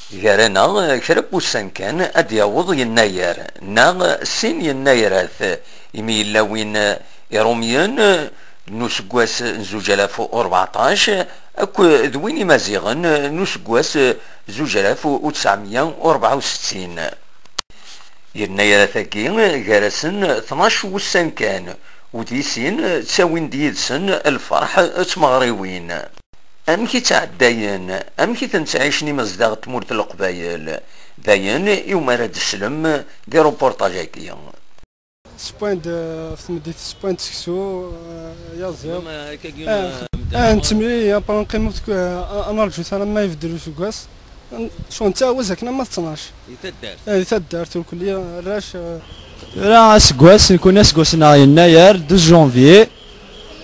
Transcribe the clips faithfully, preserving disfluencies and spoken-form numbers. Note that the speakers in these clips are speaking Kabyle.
Gar-aneɣ kra n wussan kan ad d-yaweḍ Yennayer, neɣ sin Yennayrat, imi yella win Iṛumyen n useggas n zuǧ alaf u rbeɛṭac akked win Imaziɣen n useggas zuǧ alaf u tesɛemya u rebɛa u settin. Yennayer-agi, gar-asen tnac wussan kan, u di sin ttawin-d yid-sen lferḥ d tmeɣriwin. Amek i ttɛeddayen, amek i ten-ttɛicen imezdaɣ n tmurt n Leqbayel? D ayen iwumi ara d-teslem di reportage-agi. Ssewwen-d, eh, ɣef tmeddit, ssewwen-d seksu, eh, yaziḍ. Txedmem, eh, akkagi, eh, eh, nettemlili, après neqqim, eh, ad nerǧu alamma ibeddel useggas. Cɣel nettɛawaz akken ama d tnac. Di taddart? Eh, di taddart, ur kulli arrac, eh. Tura aseggas, nekkni aseggas-nneɣ Yennayer, douze janvier.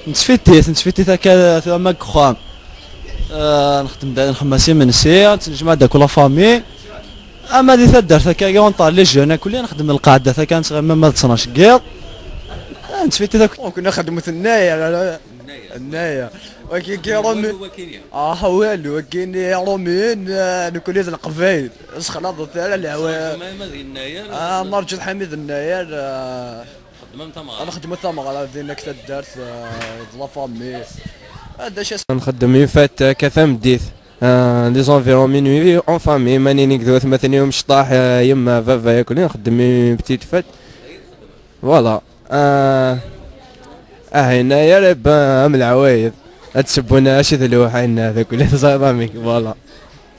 Nettfitit, nettfitit akka, ama deg uxxam. Eh, nxeddem da, nxemmem-as imensi, nettnejmaɛ-d akk la famille. Ama di taddart akka, on parle les jeunes, akk nxeddem lqaɛda akka, nettɣimi ama d tnac n yiḍ. Eh, nettfitit akk. Kunna nxeddem Yennayer, ala. Yennayer. Wagi, wagi Iṛumyen. Ah, walu, wagi Iṛumyen, eh, nekkni d Leqbayel. Sexlaḍet ara leɛwayed. Ah, nerǧu Ḥamid Yennayer, eh, ad nxeddem tameɣra din ak taddart, eh, d la famille. Ah, d acu as- Nxeddem yufat akka tameddit, eh, les environs minuit en famille, ma nini d watmaten-iw mecṭaḥ, eh, yemma, baba, yakk, nxeddem une petite fête. Voilà. Ah, ah, Yennayer, eh ben, am leɛwayed. Ad d-ssewwen acu d lewḥayna, d akk, teẓriḍ amek, voilà.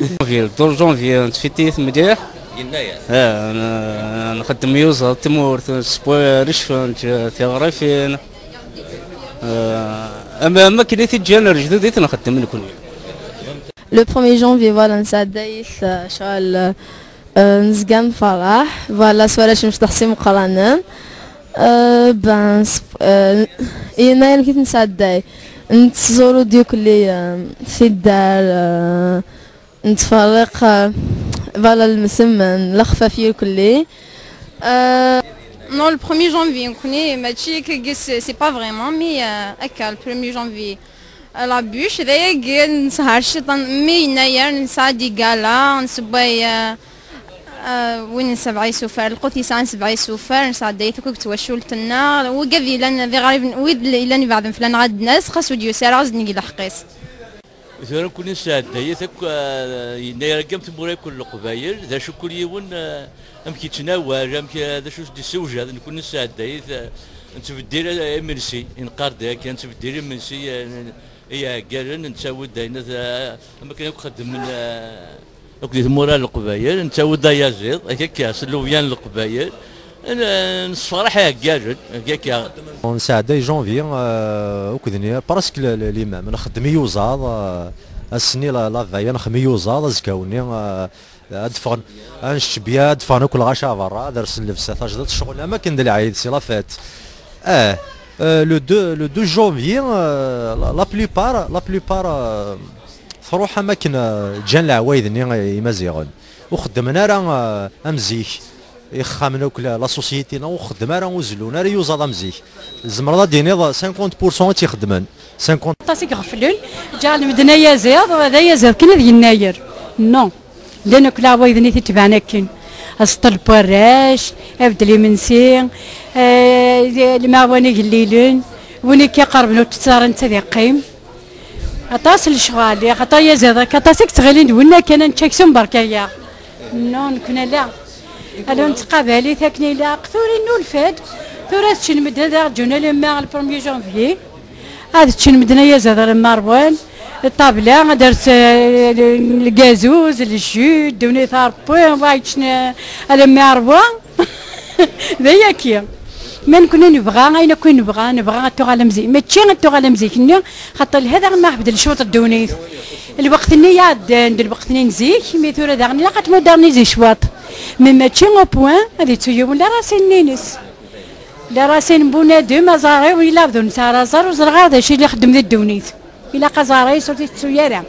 Janvier, douze janvier, nettfitit mliḥ. Yennayer. Ah, n-, nxeddem yuẓaḍ tmurt, nsewwa rrecfa, nečč tiɣrifin. Ah, am, am akken i t-ǧǧan ar lejdud i t-nxeddem nekkni. Le premier janvier, voilà, nesɛedday-it, eh, ccɣel, eh, nezga nferreḥ, voilà, s warrac mecṭuḥ s imeqqranen. Eh, ben, s-, eh, Yennayer amek i t-nesɛedday? Nettẓuru-d yukelli, eh, tiddar, eh, nettferriq, eh, voilà, lemsemmen, lexfaf yukelli. Eh, non, le premier janvier, nekkni, mačči akka, c'est, c'est pas vraiment, mais, eh, akka, le premier janvier. La bûche, d ayagi, nesher ciṭan, mi Yennayer, nesɛa-d igala, nessewway, eh, eh, win n sebɛa isufar, lqut yesɛan sebɛa isufar, nesɛedday-it akk deg twacult-nneɣ. Wigad yellan d iɣriben, wid yellan ibeɛden fell-aneɣ ad d-nas, xas ur d-yusi ara, ad s-d-neg lḥeqq-is. Tura nekkni nesɛedday-it akk, eh, Yennayer-agi am tmura akk n Leqbayel, d acu kul yiwen, eh, amek yettnawal, amek, eh, d acu s-d-yessewjad, nekkni nesɛedday-it, eh, nettbeddil, eh, imensi, i neqqar-d akka, nettbeddil imensi, eh, n-, i yiɛeggalen, nettawi-d ayen, eh, am akken akk xeddmen, eh, akk di tmura n Leqbayel, nettawi-d ayaziḍ, akka, akka, s llubyan n Leqbayel, n-, nessefraḥ iɛeggalen, akka, akka. Nesɛedday janvier, eh, akk d ni-, presque le, le, les mêmes. Nxeddem iyuzaḍ, eh, ass-nni la, la veille, nxeddem iyuzaḍ, azekka-nni, eh, ad d-ffɣen, ad nečč bya, ad d-ffɣen akk lɣaci ɣer berra, ad rsen llebsa tajdiṭ, ccɣel am akken d lɛid, c'est la fête. Eh, eh, le deux, le douze janvier, eh, la, la plupart, la plupart, eh, truḥ am akken, eh, ǧǧan leɛwayed-nni, eh, Imaziɣen. Ur xeddmen ara, eh, am zik. Ixxamen akk la, la société-nneɣ ur xeddem ara, ur zellun ara iyuzaḍ am zik. Tzemreḍ ad d-tiniḍ cinquante pour cent i tt-ixeddmen. Cinquante. Aṭas i iɣeflen, ǧǧan medden ayaziḍ, d ayaziḍ kan ad Yennayer. Non. Llan akk leɛwayed-nni t-itebɛen akken. Aseṭṭel n warrac, abeddel imensi, eh, lemɛawna igellilen, win akka iqerben ur t-tettu ara netta ad yeqqim. Aṭas n lecɣal, axaṭer ayaziḍ akka aṭas i yettɣilin d winna kan, ad nečč aksum berka-yaɣ. Non, nekkni ala. Ala nettqabal-it akken ilaq. Tura innulfa-d. Tura ad ččen medden ad aɣ-ǧǧun alamma le premier janvier. Ad ččen medden ayaziḍ alamma ṛwan. Ṭṭabla, ad ers, eh, lgazuz, lju, ddunit a Ṛebbi, wa yeččen, eh, alamma ṛwa. D ayagi. Ma nekkni nebɣa ayen akk i nebɣa, nebɣa ad tuɣal am zik. Mačči ad tuɣal am zik-nni, xaṭer lhada ma ḥbed lecruṭ n ddunit. Lweqt-nni iɛeddan d lweqt-nni n zik, mi tura daɣen ilaq ad tmudernizi cwiṭ. Mais mačči au point ad yettu yiwen la racine-ines. La racine n bunadem, aẓar-iw, ila bdu nesɛa ara aẓar, ur ẓriɣ ara d acu i la ixeddem di ddunit. Ilaq aẓar-is ur t-ittettu ara.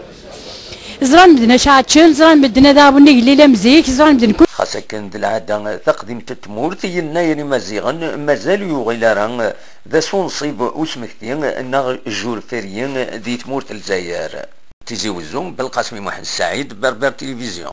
Ẓran medden acu ɛeččen, ẓran medden ad aɣ-awen igellilen am zik, ẓran medden kul. Xas akken d lɛada taqdimt n tmurt, Yennayer n Imaziɣen mazal ur yuɣil ara d asunṣib usmekti neɣ jour férié di tmurt n Lezzayer. Tizi Wezzu, Belqasem Muḥend Saɛid, Berbère Télévision.